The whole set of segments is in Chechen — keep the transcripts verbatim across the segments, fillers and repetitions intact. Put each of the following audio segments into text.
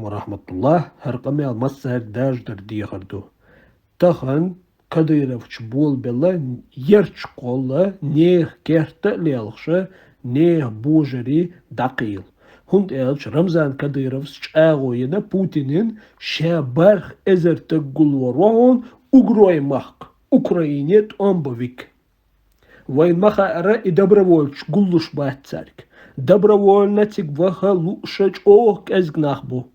ва рахматуллахӀ. ХӀара къамаьл массаьрга даржадар дехар ду. Тахан кадыровцаш болабелла, ярча кхолла, нехан керта а лелхаш, нехан божарий дӀакхийла. ХӀунда аьлча Рамзан Кадыровс чӀагӀо йина Путинна, ша барх эзар таг гулвар ва хьона угрой махка, Украине тӀом бан вига. Вайна ма хаъара, и добровольцаш гуллуш бац цаьрга. Добровольно цига ваха лууш чӀоагӀа кӀезига нах бу.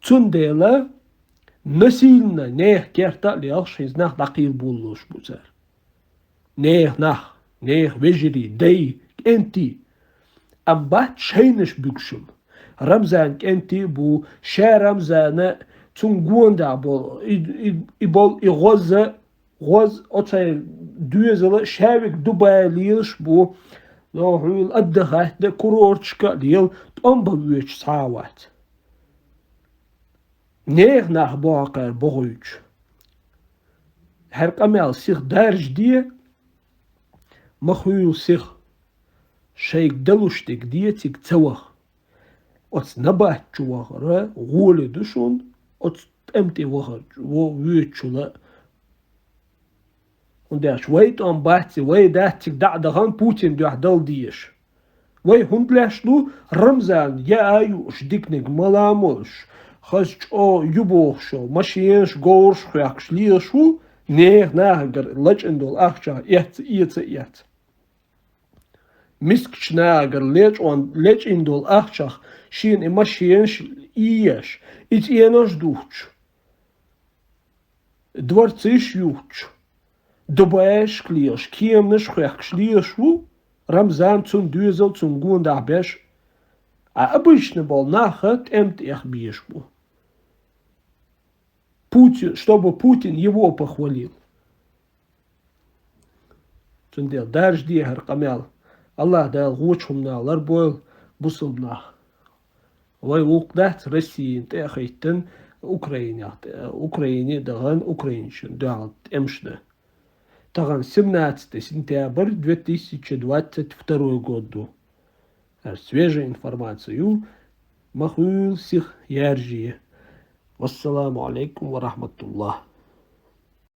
Цундела насильно нехан керта а лелхаш, хӀинца нах дӀакхийла болалуш бу цар. Нехан нах, нехан вежарий, дай, кӀентий. Амма бац шайнаш буьгуш-м. Рамзан кӀентий а бу, ша Рамзана, цунна гонаха бола, и, и, и бола, и гӀоза, гӀоза оцай доьзала ша вига Дубай лелаш бу, но хьуьйла отдыхать де курорташка а лела, тӀом бан воьдуш цхьа а вац. Нехан нах боху кхара бохуьйтуш. ХӀара къамаьл сиха даржаде, ма хуьйла сиха, шайга далуш дерг де цига ца ваха. Оцу набат чу вахара гӀоли ду шуна, оцу тӀам тӀе вахар, во-, воьдучул а. ХӀунда аьлча вай тӀом бац и, вай дац цига дӀа а дахана Путина дуьхьа дала дезаш. Вай хӀунда леш ду, Рамзан яа а юуш, диканиг мала а молуш, хаза чӀогӀа ю бохуш, машенаш, говраш хоьхкуш лелаш ву, нехан нахагара лачкъийна долу ахча эца, эца, эца. Мискачу нахагара лечкъон-, лечкъийна долу ахчах шена и машенаш еш, и цӀенош духкуш, дворцаш юхкуш, Дубайшка лелаш, кеманаш хоьхкуш лелаш ву Рамзан, цунна доьзал, цунна гонаха беш. А обычно болу нах тӀам тӀех безаш бу. Путин, чтобы Путин его похвалил. Цундела даржаде хӀара къамел. АллахӀ Дала вочу хӀуманах ларбойла бусалба нах. Вай вукху дац Россияна тӀе а хӀиттина, Украинах тӀе, Украине а дахана, украинцашна дуьхьал тӀемаш дан. Тахана семнадцатое сентябрь две тысячи двадцать второй год ду. ХӀара свежая информация ю, ма хуьйла сиха яржае. Вассаламу алейкум ва рахматуллах.